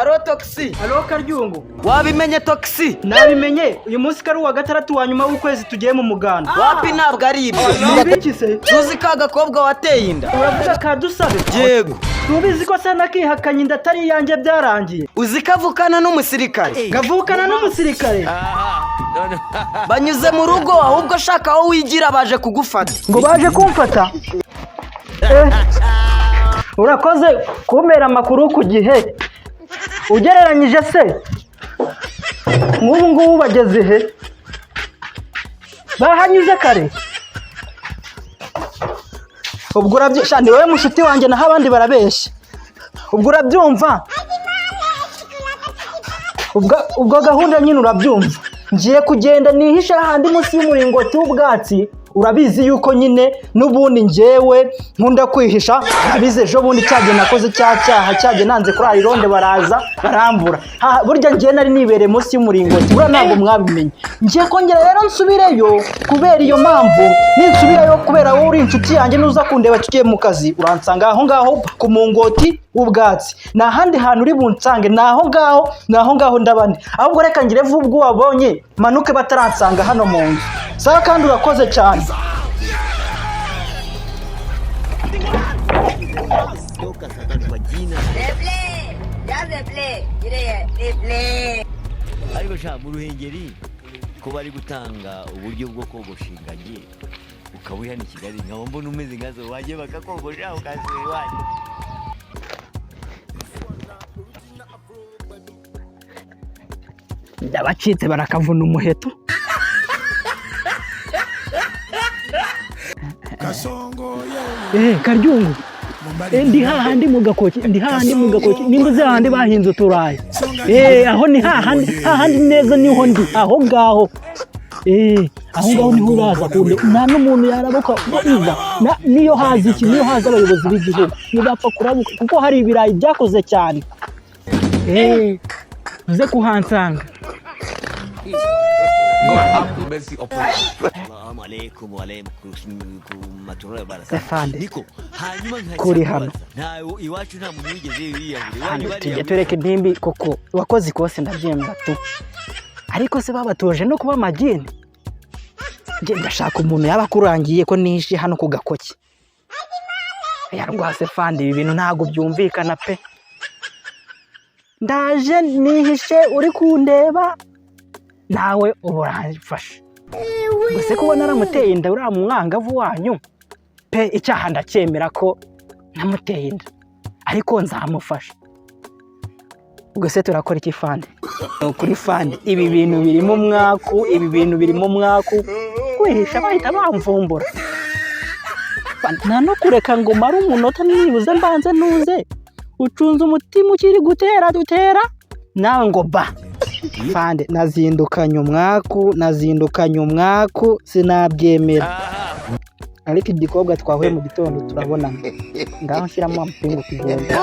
Alo, Tokisi. Alo, Karyungu. Wabimenye, Tokisi? Nabimenye, uyu munsi ko ari uwa gatandatu wa nyuma w'ukwezi, tugiye mu muganda. Wapi, ntabwo ari ibyo. Ibiki se? Tuzi ka gakobwa wateye inda. Uravuga ka Dusabe? Yego. Tubizi ko se nakihakanye, inda atari iyanjye, byarangiye. Uzi ko avukana n'umusirikare? Gavukana n'umusirikare? Banyuze mu rugo, ahubwo shaka aho wigira, baje kugufata. Ngo baje kumfata? Eh, urakoze kumpera amakuru ku gihe. Ugereranyije se, nk'ubu ngubu bageze he? Bahanyuze kare? Ubwo urabyumva, ni wowe mushuti wanjye, naho abandi barabeshya. Ubwo urabyumva, ubwo gahunda nyine urabyumva, ngiye kugenda nihishe hahandi munsi y'umuringoti w'ubwatsi. Urabizi yuko nyine n'ubundi njyewe nkunda kwihisha. Urabizi, ejo bundi cyagiye nakoze cya cyaha, cyagiye nanze kurara irondo, baraza barambura. Burya njyewe nari nibereye munsi y'umuringoti, buriya ntabwo mwabimenye. Ngiye kongera rero nsubireyo kubera iyo mpamvu. Ninsubirayo, kubera wowe uri inshuti yanjye, nuza kundeba tugiye mu kazi, uransanga aho ngaho ku mungoti w'ubwatsi. Nta handi hantu uri bunsange, ni aho ngaho, ni aho ngaho ndabandi. Ahubwo reka ngire vuba, ubwo wabonye manuke bataransanga hano mu nzu. Sawa, kandi urakoze cyane. Ariko sha, mu Ruhengeri ko bari gutanga uburyo bwo kogosha ingagi, ukaba uri hano i Kigali, nkaba mbona umeze nkazo, wajya bakakogosha ukasubira iwanyu. Ndabacitse, barakavuna umuheto. Eh, Karyungu. Eh, ndi hahandi mu gakoki, ndi hahandi mu gakoki, nimba uzi hahandi bahinze uturayi. Eh, aho ni hahandi, hahandi neza niho ndi, aho ngaho. Eh, aho ngaho niho uraza kunde, nta n'umuntu yarabuka iva. Niyo haza iki, niyo haza abayobozi b'igihugu, ntibapfa kurabuka kuko hari ibirayi byakoze cyane. Eh, uze kuhansanga. Assalamu alaikum wa alaikum warahmatullahi wabarakatuh. Afande. Niko hanyuma nkajya Kuri hano. kubaza. Nta iwacu nta muntu wigeze yiyahura iwanyu. Hano tujye Bariyahura. tureka intimbi koko, wakoze ikose ndabyemera tu, ariko se babatoje no kuba amagini? Njye ndashaka umuntu yaba akurangiye ko nishe hano ku gakoki yarwase. Fandi, ibi bintu ntabwo byumvikana pe. Ndaje nihishe, uri kundeba nawe uba uramfashe gusa kuba naramuteye inda uriya mwangavu wanyu pe. Icyaha ndacyemera ko namuteye inda, ariko nzamufasha. Ubwo se turakora iki, fandi? Ni ukuri fandi, ibi bintu birimo umwaku, ibi bintu birimo umwaku. Kwihisha bahita bamvumbura. Fandi, nta no kureka ngo mare umunota nibuze mbanze ntuze. Ucunze umutima ukiri gutera dutera nawe ngo ba. Fande, nazindukanye umwaku, nazindukanye umwaku, sinabyemera. Ariko igikobwa twahuye mu gitondo turabonana, ngaho nshyiramo amapingu tugenda.